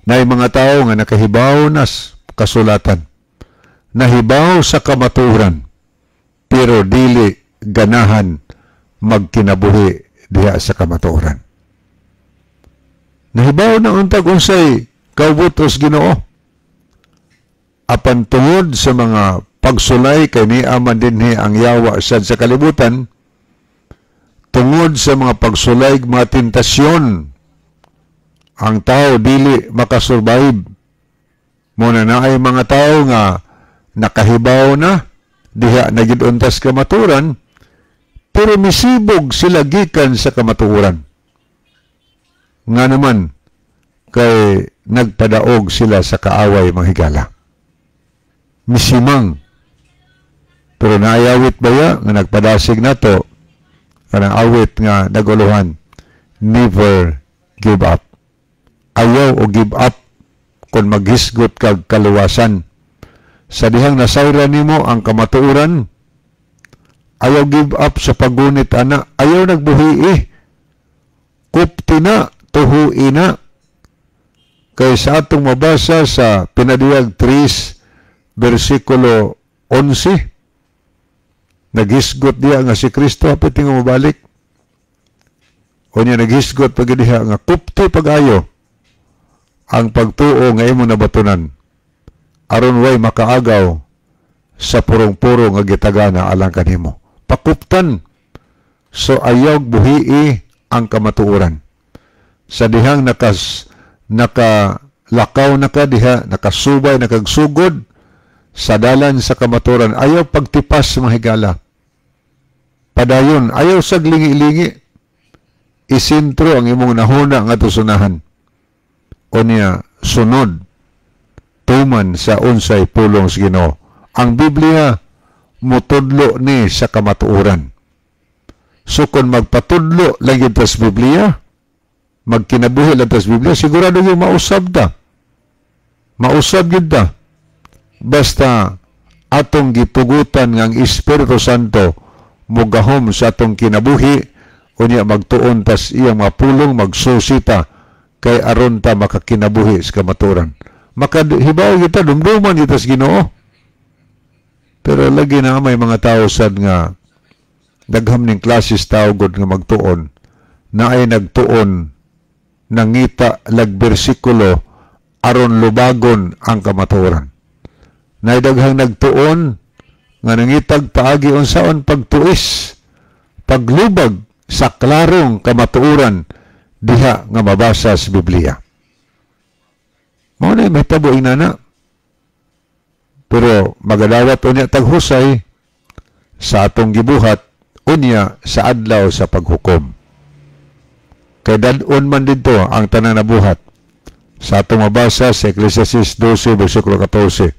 Nay mga tao nga nakahibaw nas kasulatan. Nahibaw sa kamatuoran. Pero dili ganahan magkinabuhi diha sa kamatuoran. Nahibaw na untag unsay kaubutos Ginoo. Apan tungod sa mga pagsulay kay niaman dinhi ang yawa sad sa kalibutan, tungod sa mga pagsulay, mga tentasyon, ang tao dili makasurvive. Muna na ay mga tao nga nakahibaw na diha na gid untas kamaturan, pero misibog sila gikan sa kamatuoran. Nga naman kay nagpadaog sila sa kaaway, mga higala. Misimang. Pero naayawit baya nga nagpadasig nato kanang awit nga naguluhan, "Never give up." Ayaw o give up kung maghisgot kag kaluwasan. Sa dihang nasayra nimo ang kamatuoran, ayaw give up sa paggunit ana, ayaw nagbuhi. Kupti na, tuhui na. Kay sa atong mabasa sa Pinadiyag 3, versikulo 11, naghisgot diya nga si Kristo hapit nga mabalik. O niya naghisgot pag diha nga kupti pag-ayo ang pagtuo nga imo nabatunan aron way makaagaw sa purong-puro nga gitagana alang kanimo. Pakuptan. So ayaw buhii ang kamatuoran. Sa dihang nakalakaw na ka diha, nakasubay, nakagsugod sa dalan sa kamatuoran, ayaw pagtipas, mga higala. Padayon, ayaw sag lingi-lingi. Isintro ang imong nahuna nga tusunahan. O niya, sunod, tuman sa unsay pulong sa Ginoo. Ang Biblia mutudlo ni sa kamatuoran. So kung magpatudlo lang yun tas Biblia, magkinabuhi lang tas Biblia, sigurado yung mausab ta. Mausab yun ta. Basta atong gipugutan ng Espiritu Santo mugahom sa atong kinabuhi, unya magtuon tas iyang mga pulong, magsusita kay aron ta makakinabuhi sa kamatuoran. Makahibaw kita, dumduman kita sa Ginoo. Pero lagi na may mga tao sad nga dagham ning klases tao god nga magtuon na ay nagtuon nangita lag bersikulo aron lubagon ang kamatuoran. Nay daghang nagtuon nga nangitag paagi unsaon pagtuis, paglubag sa klarong kamatuoran diha nga mabasa sa Biblia. Mao na mahitabo inana. Pero magadawat unya taghusay sa atong gibuhat unya sa adlaw sa paghukom. Kay dad-on man didto ang tanang nabuhat. Sa atong mabasa sa Ecclesiastes 12 versikulo 14.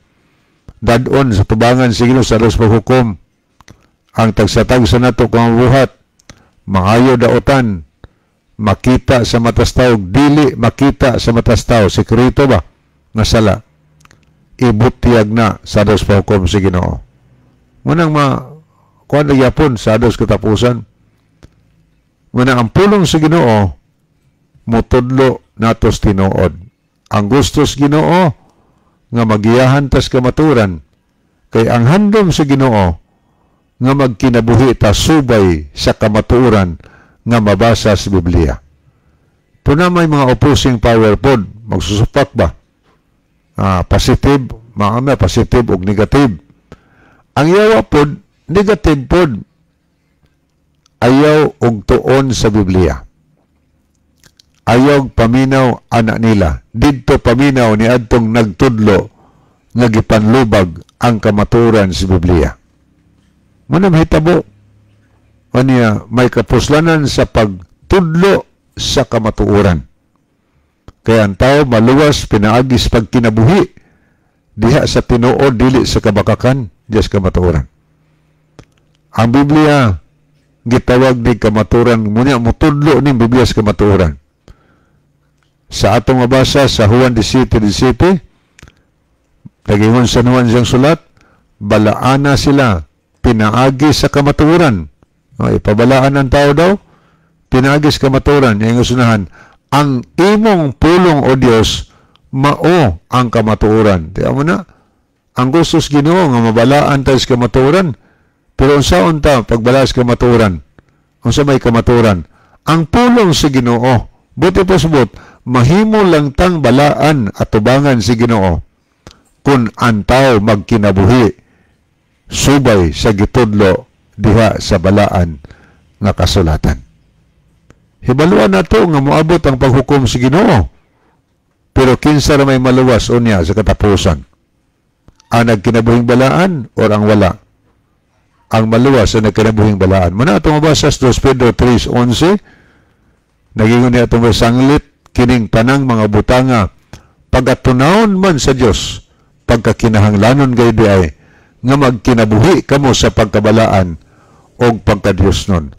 Dad-on sa tubangan sa Ginoo sa adlaw sa paghukom Ang tagsa-tagsa nato kung buhat, maayo daotan, makita sa matas tao, dili makita sa matas tao, sekreto ba nga sala, ibutyag na sa dos pahukom sa Ginoo. Munang ma kuan na gyapon sa dos katapusan. Munang ang pulong sa Ginoo motudlo natos tinuod. Ang gustos Ginoo nga magiyahan tas kamaturan, kay ang handom sa Ginoo nga magkinabuhi ta subay sa kamatuoran nga mabasa sa Biblia. Tuna may mga opposing power pod, magsusupak ba? Positive, mga positive ug negative. Ang yawa pod, negative pod. Ayaw og tuon sa Biblia. Ayaw paminaw anak nila. Didto paminaw ni adtong nagtudlo nga gipanlubag ang kamatuoran sa Biblia. Muna mahitabo. Aniya, may kapuslanan sa pagtudlo sa kamatuoran. Kaya ang tao maluwas pinaagis pagkinabuhi diha sa tinuod, dili sa kabakakan, diha sa kamatuoran. Ang Biblia gitawag ni kamatuoran, munya mutudlo ni Biblia sa kamatuoran. Sa atong mabasa sa Juan 17:17, nagingon sa Juan siyang sulat, balaana sila pinaagi sa kamatuoran. No, ipabalaan ang tao daw, pinaagi sa kamatuoran. Yung usunahan, ang imong pulong o Dios mao ang kamatuoran. Tiyan mo na, ang gustos Ginoo nga mabalaan tayo sa kamatuoran. Pero unsaon ta pagbala sa kamatuoran? Unsa may kamatuoran? Ang pulong sa Ginoo. Buti pasubot, mahimo lang tang balaan at tubangan si Ginoo kung ang tao magkinabuhi subay sa gitudlo diha sa balaan nga kasulatan. Hibaluan nato nga moabot ang paghukom sa Ginoo. Pero kinsa ra may maluwas unya sa katapusan? Ang nagkinabuhing balaan or ang wala? Ang maluwas sa nagkinabuhing balaan. Muna atong mabasa sa 2 Pedro 3:11, nagingon niya atong sanglit kining tanang mga butanga pagatunawon man sa Dios, pagkakinahanglanon gayud ay nga magkinabuhi kamo sa pagkabalaan og pagka-Dios nun.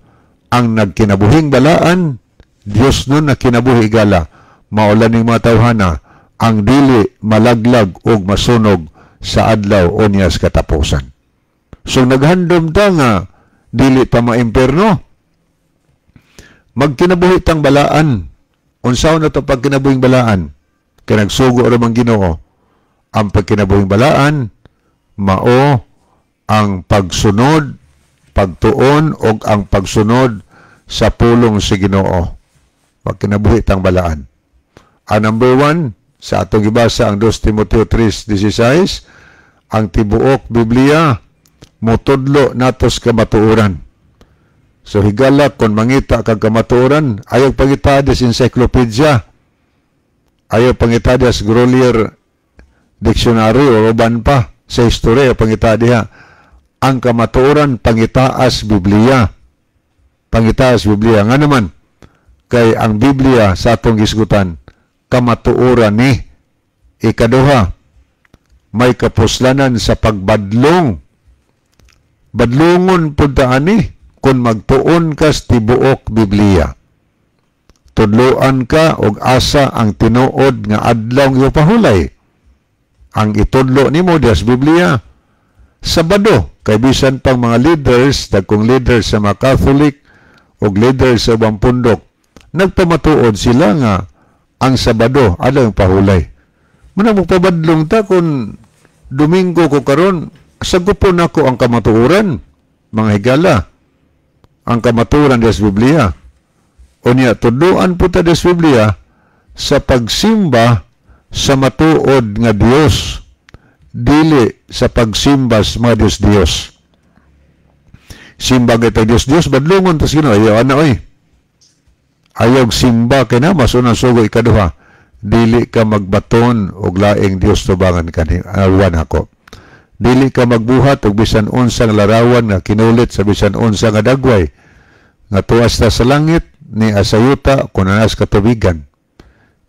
Ang nagkinabuhing balaan, Dios nun na kinabuhi gala, maulan ning mga tawhana, ang dili malaglag og masunog sa adlaw unyas katapusan. So naghandom ta nga dili ta maimperno, magkinabuhi tang balaan. Unsaon na to pagkinabuhing balaan? Kay nagsugo ra man Ginoo. Ang pagkinabuhing balaan mao ang pagsunod, pagtuon og ang pagsunod sa pulong sa Ginoo. Pagkinabuhi tang balaan. Ang number 1 sa atong gibasa ang 2 Timoteo 3:16, ang tibuok Biblia motudlo natos kamatuoran. So higala kon mangita kag kamatuoran, ayaw pangita sa encyclopedia, ayaw pangita sa Grolier Dictionary o uban pa sa istorya, pangita diha. Ang kamatuoran pangitaas Biblia. Pangitaas Biblia. Nga naman, kay ang Biblia sa atong gisgutan, kamatuoran ni. Ikaduha, may kapuslanan sa pagbadlong. Badlongon pud ta ani kung magtuon kas tibuok Biblia. Tudloan ka og asa ang tinuod nga adlaw nga pahulay. Ang itudlo nimo diha sa Biblia. Sabado, kay bisan pang mga leaders, dagkong leaders sa mga Catholic og leaders sa ubang pundok, nagpamatuod sila nga ang Sabado adlaw pahulay. Muna magpabadlong ta kung Domingo ko karon, sagupon nako ang kamatuoran, mga higala. Ang kamatuoran diha sa Biblia. Unya tudloan po ta diha sa Biblia sa pagsimba sa matuod nga Dios, dili sa pagsimba sa mga Dios-Dios. Simba kay Dios-Dios, badlongon tas Ginoo, ayaw ana oy. Ayaw simba kay na mas unang sugo ikaduha, dili ka magbaton og laing Dios tubangan kani awan ako. Dili ka magbuhat og bisan unsang larawan nga kinulit sa bisan unsa nga dagway nga tuas ta sa langit ni asayuta kun anas katubigan.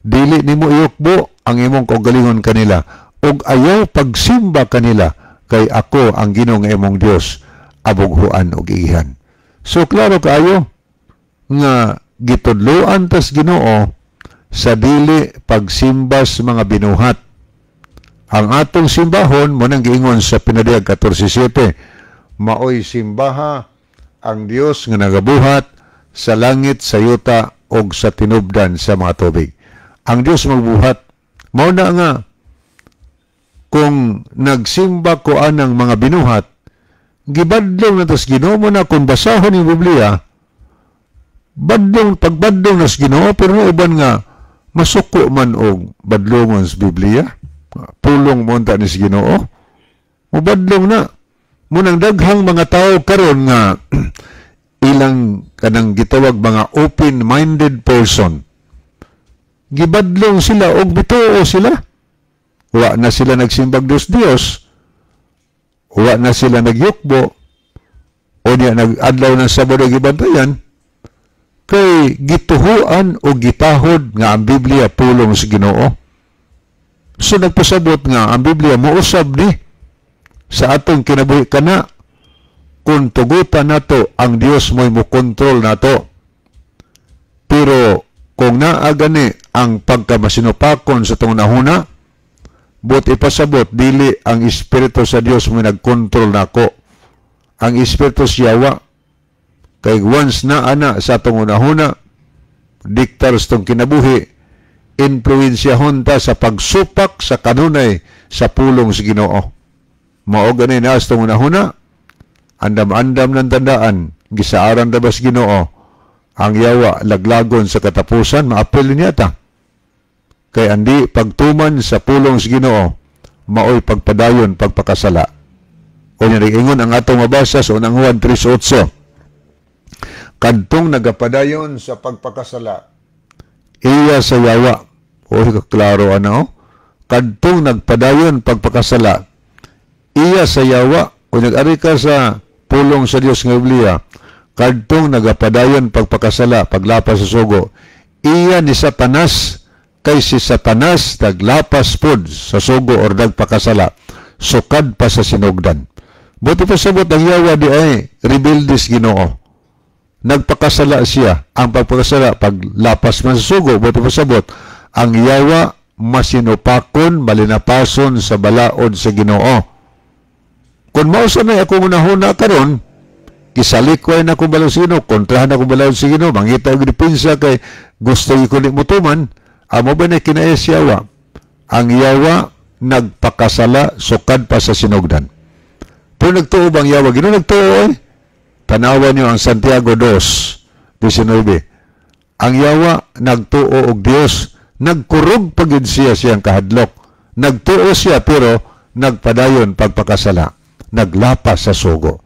Dili nimo iukbo ang imong kaugalingon kanila ug ayaw pagsimba kanila, kay ako ang Ginoo nga imong Dios, Abughuan og igihan. So klaro kaayo nga gitudloan tas Ginoo sa dili pagsimba sa mga binuhat. Ang atong simbahon mo nang giingon sa Pinadiyag 14:7, maoy simbaha ang Dios nga nagabuhat sa langit, sa yuta og sa tinubdan sa mga tubig. Ang Dios magbuhat. Mao na nga kung nagsimba ko anang mga binuhat, gibadlong na tas Ginoo mo na. Kung basahon yung Biblia, badlong pagbadlong nas Ginoo, pero no uban nga masuko man og badlongon sa Biblia, pulong mo unta ni sa Ginoo, mubadlong na. Munang daghang mga tao karon nga ilang kanang gitawag mga open-minded person, gibadlong sila og bituo sila. Wa na sila nagsimbag Dios Dios, wa na sila nagyukbo o niya nag-adlaw ng Sabado gibantayan, kay gituhuan o gitahod nga ang Biblia pulong sa Ginoo. So nagpasabot nga ang Biblia mousab ni sa atong kinabuhi kana kung tugutan nato ang Dios mo'y mo kontrol nato. Pero kung naa gani ang pagkamasinupakon sa atong nahuna, but ipasabot dili ang espiritu sa Dios mo nagkontrol nako, ang espiritu siyawa. Kay once na ana sa atong unahuna, diktar sa atong kinabuhi, influensyahon ta sa pagsupak sa kanunay sa pulong sa Ginoo. Mao gani na sa atong unahuna, andam-andam ng tandaan, gisaaran da bas Ginoo, ang yawa laglagon sa katapusan, maapil niya ta. Kay andi pagtuman sa pulong sa Ginoo, maoy pagpadayon pagpakasala. O niya ingon ang atong mabasa sa Unang Juan 3:8. Kadtong nagapadayon sa pagpakasala, iya sa yawa. O klaro ano? Kadtong nagpadayon pagpakasala, iya sa yawa. O nag-ari ka sa pulong sa Dios nga Biblia, kadtong nagapadayon pagpakasala, paglapas sa sugo, iya ni Satanas, kay si Satanas naglapas pod sa sugo or nagpakasala, sukad pa sa sinugdan. Buti pa sabot ang yawa di ay rebeldes Ginoo. Nagpakasala siya. Ang pagpakasala, paglapas man sa sugo, buti pa sabot, ang yawa masinupakon, malinapason sa balaod sa Ginoo. Kung mausa na akong unahuna karon, kisalikway na akong balaod sa Ginoo, kontrahan akong balaod sa Ginoo, mangita og depensa kay gusto ko ni mutuman, amo ba na kinaes yawa? Ang yawa nagpakasala sukad pa sa sinugdan. Pero nagtuo bang yawa? Ginoo nagtuo eh. Tanawan niyo ang Santiago 2:19. Ang yawa nagtuo og Dios, nagkurog pagid siya siyang kahadlok. Nagtuo siya pero nagpadayon pagpakasala, naglapas sa sugo.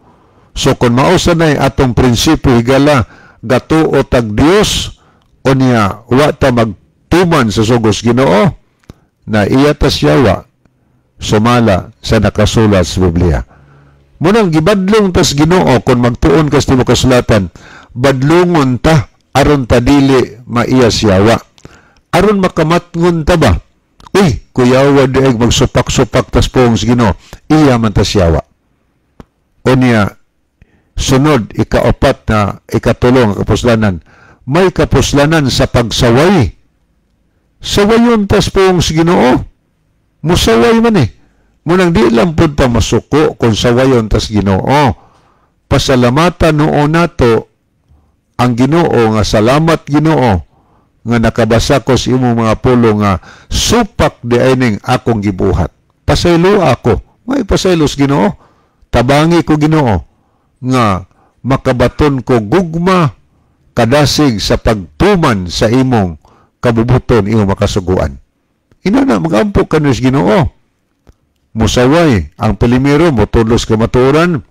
So kung mausa na atong prinsipyo higala, gatuo tag Dios o niya wa ta magtuman sa sugos Ginoo, na iya tas yawa sumala sa nakasulat sa Biblia. Munang gibadlong tas Ginoo kung magtuon kas tibuok kasulatan, badlongon ta aron ta dili maiya siyawa. Aron makamatngon ta ba? Uy, kuyawa di ay magsupak-supak tas poong sa Ginoo, iya man tas yawa. O niya, sunod, ikaapat na ikatulong kapuslanan, may kapuslanan sa pagsaway. Sawayon tas poong sa Ginoo. Musaway man eh. Munang di lang pud ta masuko kung sawayon tas Ginoo. Pasalamatan noon nato ang Ginoo nga salamat Ginoo nga nakabasa ko sa imong mga pulo nga supak di aining akong gibuhat. Pasaylo ako. May pasaylos Ginoo. Tabangi ko Ginoo nga makabaton ko gugma kadasig sa pagtuman sa imong kabubuton, imong makasuguan. Ina na magampo ka ni Ginoo. Musaway ang pilimiro, motudlos kamatuoran.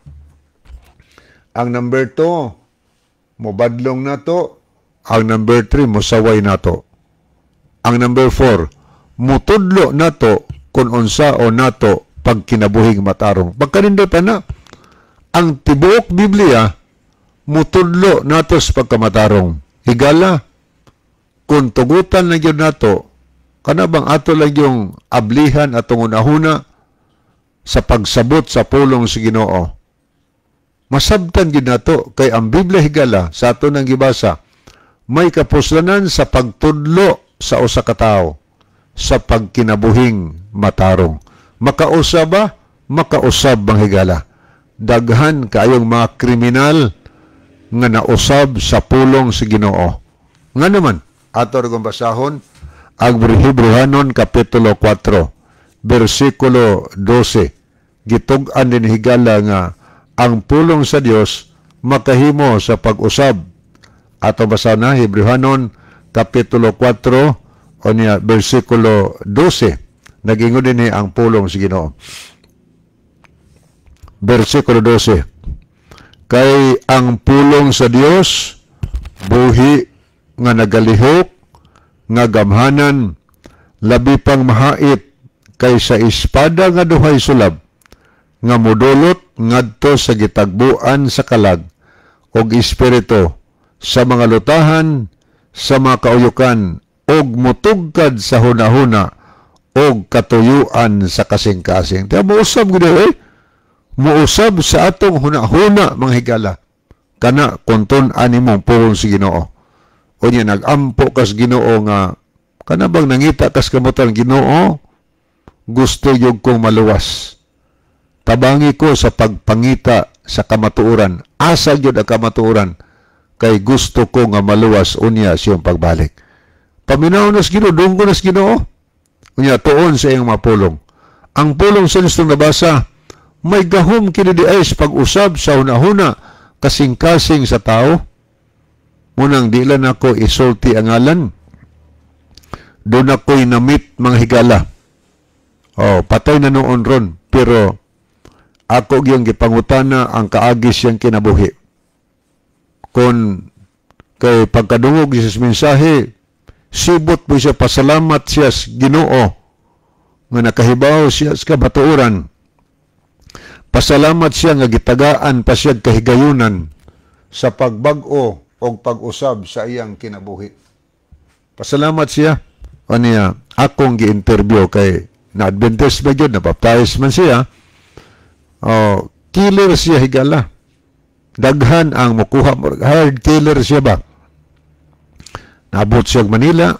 Ang number 2, mobadlong nato. Ang number 3, musaway nato. Ang number 4, mutudlo nato kung unsa o nato pagkinabuhing matarong. Pagkanindot na, ang tibuok Biblia, mutudlo nato sa pagkamatarong. Higala, kung tugutan na yun nato, kanabang ato lang yung ablihan atong unahuna sa pagsabot sa pulong sa Ginoo. Masabtan gid nato kay ang Biblia, higala, sa ato nang gibasa, may kapuslanan sa pagtudlo sa usa ka tawo sa pagkinabuhing matarong. Makausab ba? Makausab, mga higala. Daghan kaayong mga kriminal nga nausab sa pulong sa Ginoo. Nga naman, ato ra basahon ang Hebrehanon kapitulo 4 bersikulo 12. Gitug-an din, higala, nga ang pulong sa Dios makahimo sa pag-usab. Ato basa na Hebrehanon kapitulo 4 o niya bersikulo 12. Nagingon din ang pulong sa Ginoo. Bersikulo 12. Kay ang pulong sa Dios buhi nga nagalihok nga gamhanan, labi pang mahait kaysa espada nga duhay sulab, nga mudulot ngadto sa gitagbuan sa kalag og espiritu, sa mga lutahan sa mga kauyukan, og mutugkad sa hunahuna og katuyuan sa kasing-kasing. Kaya muusab gud eh. Muusab sa atong hunahuna, mga higala. Kana kung tun-an nimong pulong sa Ginoo. O niya nagampo kas Ginoo nga kana bang nangita kas kamutan, "Ginoo, gusto yug kong maluwas. Tabangi ko sa pagpangita sa kamatuoran. Asa gyud ang kamatuoran? Kay gusto ko nga maluwas unya siyang pagbalik." Paminaw nas Ginoo, dunggo nas Ginoo. Unya tuon sa iyang mapulong. Ang pulong sa nistong nabasa, may gahom kini di ay sa pag-usab sa hunahuna kasing-kasing sa tao. Munang di lang ako isulti ang ngalan. Doon ako'y namit, mga higala. Oh, patay na noon ron. Pero ako gyung gipangutana ang kaagi siyang kinabuhi. Kung kay pagkadungog sa mensahe, sibot mo siya, pasalamat siya sa Ginoo nga nakahibaw siya sa kamatuoran. Pasalamat siya nga gitagaan pa siya kahigayunan sa pagbag-o o pag-usab sa iyang kinabuhi. Pasalamat siya. Aniya, akong gi-interview kay na Adventist ba yun, nabaptize man siya. Oh, killer siya, higala. Daghan ang mukuha, hired killer siya ba? Naabot siya Manila,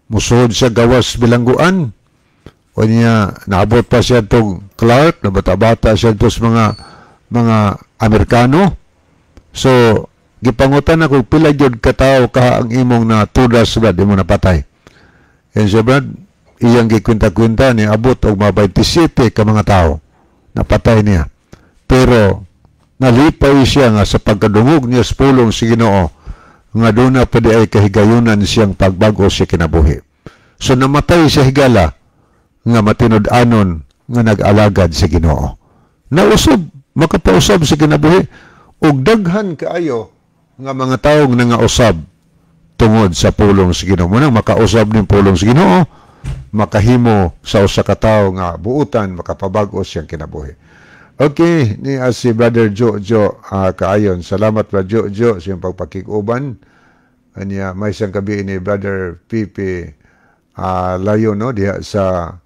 musuod siya gawas bilangguan. O niya, naabot pa siya tong Clark, na bata-bata siya to sa mga Amerikano. So, gipangutan ako, "Pila gyud katawo ka ang imong natudas, Brad, imo napatay?" And siya, Brad, iyang gikwenta-kwenta ni abot og mga 27 ka mga tao napatay niya. Pero nalipay siya nga sa pagkadungog niya sa pulong si Ginoo nga doon na pa di ay kahigayunan siyang pagbago siya kinabuhi. So namatay siya, higala, nga matinud-anon nga nag-alagad sa Ginoo. Nausab, makapausab sa kinabuhi ug daghan kaayo nga mga taong nangausab tungod sa pulong sa Ginoo. Munang makausab ning pulong sa Ginoo, makahimo sa usa ka tawo nga buutan, makapabag-o siyang kinabuhi. Okay, ni si Brother Jojo kaayon. Salamat, Brother Jojo, sa iyong pagpakig-uban. Anya may isang gabi ni Brother Pipi Layo no diha sa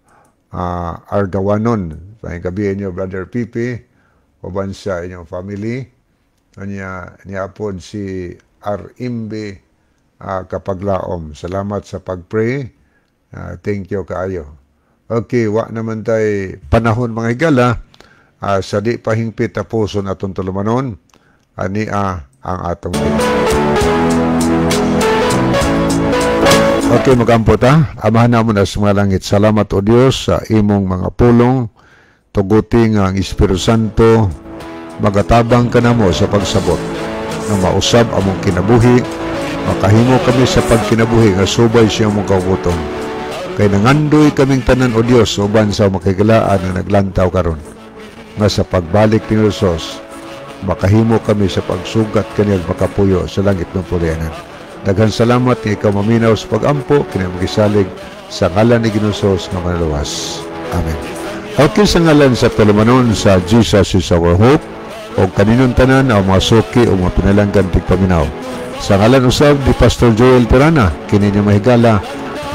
Argawanon. May gabi inyo, Brother Pipi, uban sa inyong family. Anya niapod si Arimbe Kapaglaom. Salamat sa pag-pray. Thank you kaayo. Okay, wa naman tay panahon, mga higala. Sa di pahingpit tapuson atong tulumanon, ania ang atong. Okay, magampo ta. Amahan namo na sa mga langit. Salamat o Dios sa imong mga pulong. Tuguti nga ang Espiritu Santo magatabang kanamo sa pagsabot nga mausab among kinabuhi, makahimo kami sa pagkinabuhi nga subay siya among kaubuton. Kay nangandoy kaming tanan o Dios uban sa makigalaan nga naglantaw karon nga sa pagbalik ni Jesus makahimo kami sa pagsugat kaniyang makapuyo sa langit ng pulianan. Daghan salamat nga ikaw maminaw sa pagampo kini magisalig sa ngalan ni Ginoong Jesus nga manaluwas. Amen. Okay, sa ngalan sa tulumanon sa Jesus is Our Hope o kaninong tanan ang mga suki o mga pinalanggan tigpaminaw. Sa ngalan usab ni Pastor Joel Tirana, kini niyo mahigala,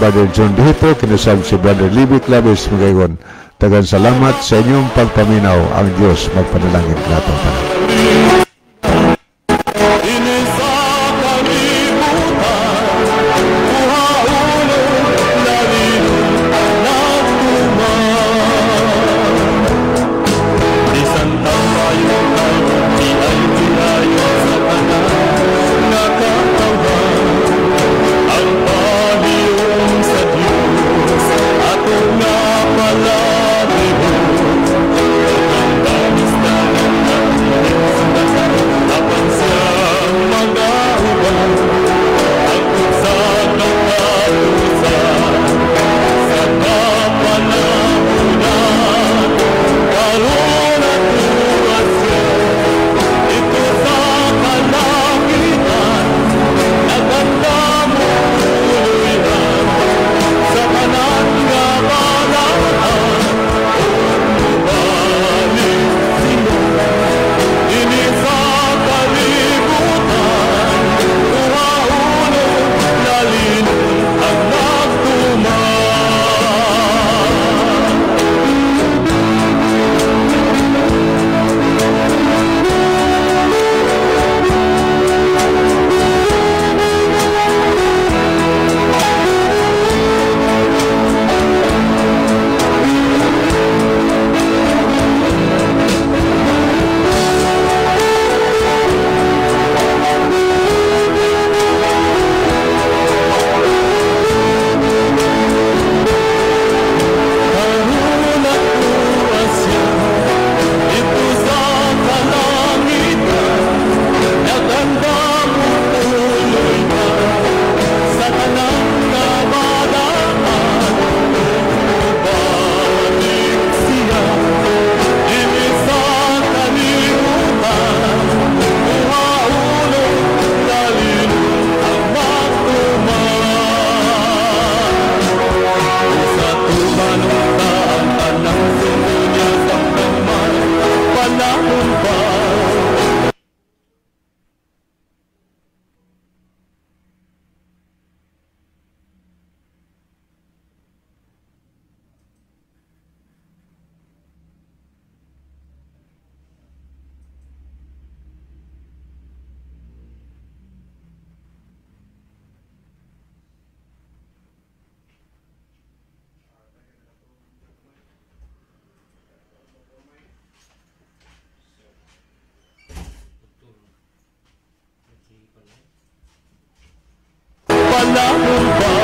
Brother John Dihito, kinusab si Brother Libby Claves magayon. Daghang salamat sa inyong pagpaminaw. Ang Dios magpanalangin nato tanan. Panahon ba?